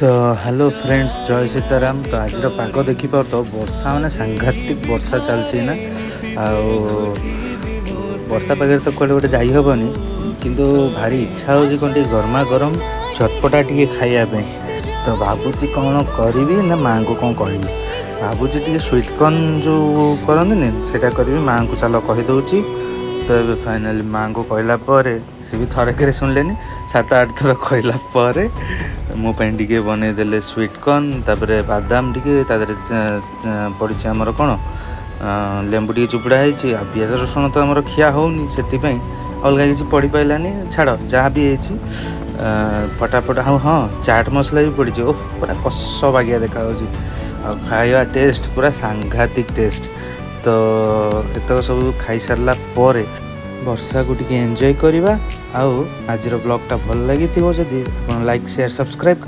ତ hello friends, ଜୟ ସୀତାରାମ। ତ ଆଜିର ପାଗ ଦେଖିପାରୁଥିବ, ବର୍ଷା ମାନେ ସାଂଘାତିକ ବର୍ଷା ଚାଲିଛି ନା। ଆଉ ବର୍ଷା ପାଗରେ ତ କୁଆଡ଼େ ଗୋଟେ ଯାଇ ହେବନି, କିନ୍ତୁ ଭାରି ଇଚ୍ଛା ହେଉଛି କ'ଣ ଟିକେ ଗରମା ଗରମ ଚଟପଟା ଟିକେ ଖାଇବା ପାଇଁ। ତ ଭାବୁଛି କ'ଣ କରିବି ନା ମାଆଙ୍କୁ କ'ଣ କହିବି। ଭାବୁଛି ଟିକେ ସୁଇଟ୍ କର୍ନ ଯେଉଁ କରନ୍ତିନି, ସେଇଟା କରିବି। ମାଆଙ୍କୁ ଚାଲ କହିଦେଉଛି। ତ ଏବେ ଫାଇନାଲି ମାଆଙ୍କୁ କହିଲା ପରେ ସେ ବି ଥରକରେ ଶୁଣିଲେନି, 7-8 ଥର କହିଲା ପରେ ମୋ ପାଇଁ ଟିକେ ବନେଇଦେଲେ ସୁଇଟ୍ କର୍ନ। ତାପରେ ବାଦାମ ଟିକେ ତା ଦେହରେ ପଡ଼ିଛି, ଆମର କ'ଣ ଲେମ୍ବୁ ଟିକେ ଚୁପୁଡ଼ା ହେଇଛି। ଆଉ ପିଆଜ ରସୁଣ ତ ଆମର ଖିଆ ହେଉନି, ସେଥିପାଇଁ ଅଲଗା କିଛି ପଡ଼ିପାରିଲାନି। ଛାଡ଼, ଯାହା ବି ହେଇଛି ଫଟାଫଟ। ଆଉ ହଁ, ଚାଟ୍ ମସଲା ବି ପଡ଼ିଛି। ଓହ, ପୁରା କଷ ବାଗିଆ ଦେଖାଯାଉଛି ଆଉ ଖାଇବା ଟେଷ୍ଟ ପୁରା ସାଂଘାତିକ ଟେଷ୍ଟ। ତ ଏତକ ସବୁ ଖାଇସାରିଲା ପରେ ବର୍ଷାକୁ ଟିକେ ଏନ୍ଜୟ କରିବା। ଆଉ ଆଜିର ବ୍ଲଗ୍ଟା ଭଲ ଲାଗିଥିବ ଯଦି ଆପଣ ଲାଇକ୍, ସେୟାର, ସବସ୍କ୍ରାଇବ୍।